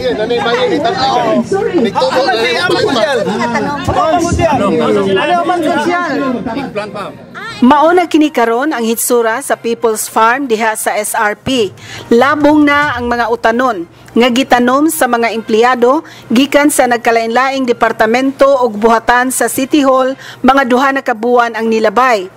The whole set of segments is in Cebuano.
Iya, nanay bayi ni tanaw. Nagtubo na rin ang palit. Ano man sosyal? Eggplant pa. Mao na kini karon ang hitsura sa People's Farm diha sa SRP. Labong na ang mga utanon nga gitanom sa mga empleyado gikan sa nagkalain-laing departamento ug buhatan sa City Hall, mga 2 na ka buwan ang nilabay.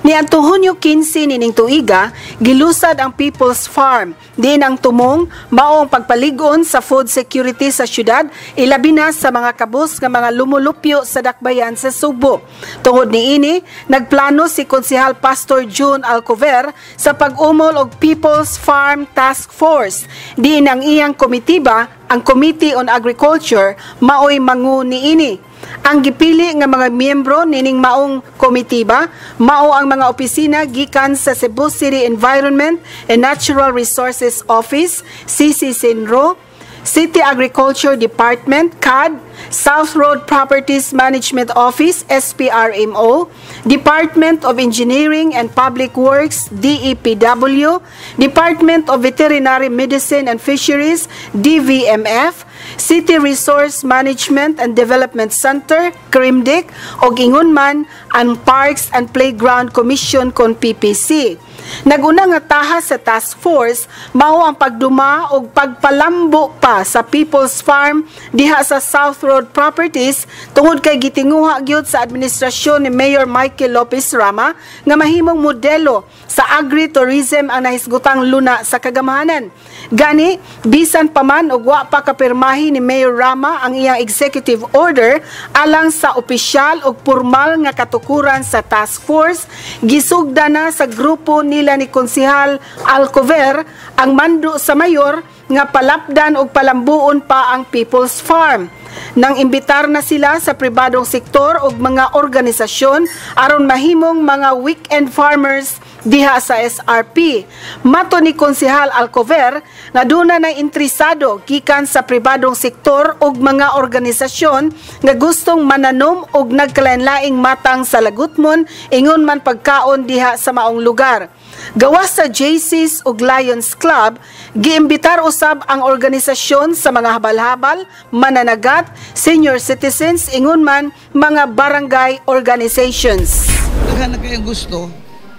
Ni adtong Hunyo 15 nining tuiga, gilusad ang People's Farm. Diin ang tumong mao ang pagpalig-on sa food security sa syudad, ilabi na sa mga kabus nga mga lumulupyo sa dakbayan sa Sugbo. Tungod niini, nagplano si Konsehal Pastor June Alcover sa pag-umol og People's Farm Task Force. Diin ang iyang komitiba, ang Committee on Agriculture, maoy mangu niini. Ang gipili nga mga miyembro nining maong komitiba mao ang mga opisina gikan sa Cebu City Environment and Natural Resources Office, CC CENRO, City Agriculture Department, CAD, South Road Properties Management Office, SPRMO, Department of Engineering and Public Works, DEPW, Department of Veterinary Medicine and Fisheries, DVMF, City Resource Management and Development Center, CRIMDIC, ug ingon man ang Parks and Playground Commission kon PPC. Naguna nga taha sa task force mao ang pagduma og pagpalambo pa sa People's Farm diha sa South Road Properties tungod kay gitinguha gyud sa administrasyon ni Mayor Michael Lopez Rama nga mahimong modelo sa agritourism ang nahisgutang luna sa Kagamhanan. Gani, bisan pa man og wa pa kapirmahi ni Mayor Rama ang iyang executive order alang sa opisyal ug formal nga katukuran sa task force, gisugda na sa grupo nila ni Konsehal Alcover ang mando sa mayor nga palapdan og palambuon pa ang People's Farm. Nang imbitar na sila sa pribadong sektor ug mga organisasyon aron mahimong mga weekend farmers diha sa SRP. Mato ni Konsehal Alcover nga duna na interesado gikan sa pribadong sektor ug mga organisasyon nga gustong mananom og nagkalain-laing matang sa lagutmon, ingon man pagkaon diha sa maong lugar. Gawas sa JCs ug Lions Club, giimbitar usab ang organisasyon sa mga habal-habal, mananagat, senior citizens, ingon man mga barangay organizations. Daghan na kayong gusto,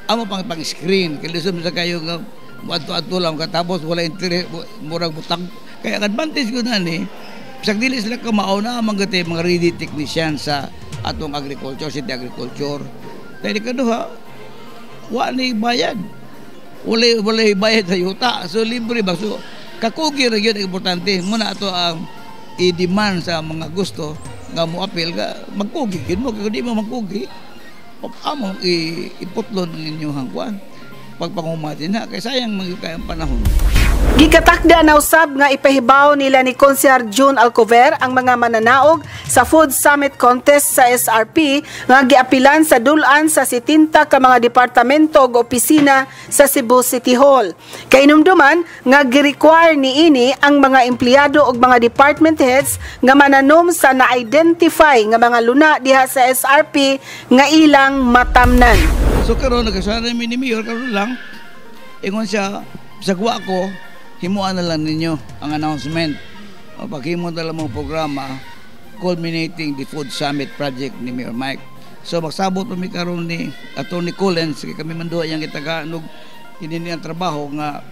amo pang pang-screen. Kaya lisod sa kayo nga adto-adto lang katapos wala interest, murag butang. Kaya ang advantage ko na ni, bisag dili sila kamao na mga gati mga ready technician sa atong agriculture, city agriculture. Dahil kaduha, wa ni bayad. Wala bayad sa yuta. So libre ba? So kakugi ra gyud ang importante. Muna ato ang i-demand sa mga gusto nga mo apil ka magkugi gyud mo. Kung di mo magkugi, amo iputlon ang inyong kuan pagpanguma din ha, kay sayang man kay ang panahon. Gikatakda na usab nga ipahibaw nila ni Konsehal June Alcover ang mga mananaog sa Food Summit Contest sa SRP nga giapilan sa dulan sa 70 ka mga departamento ug opisina sa Cebu City Hall. Kahinumduman nga gi-require niini ang mga empleyado ug mga department heads nga mananom sa na-identify nga mga luna diha sa SRP nga ilang matamnan. So karon nagkasana mi ni Mayor karon lang, ingon siya sa guwa ko, himuan na lang ninyo ang announcement. O paghimo na lang mong programa culminating the Food Summit project ni Mayor Mike. So magsabot pa mi karon ni Attorney Collins kay kami man duha iyang gitagaan og kini ang trabaho nga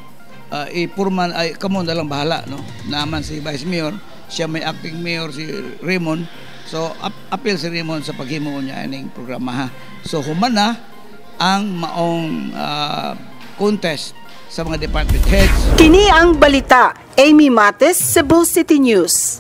ipurman ay kamo na lang bahala, no. Naman si Vice Mayor, siya may acting mayor si Raymond. So apil si Raymond sa paghimo niya ining programa ha. So human na ang maong contest sa mga department heads. Kini ang balita. Amy Mates, Cebu City News.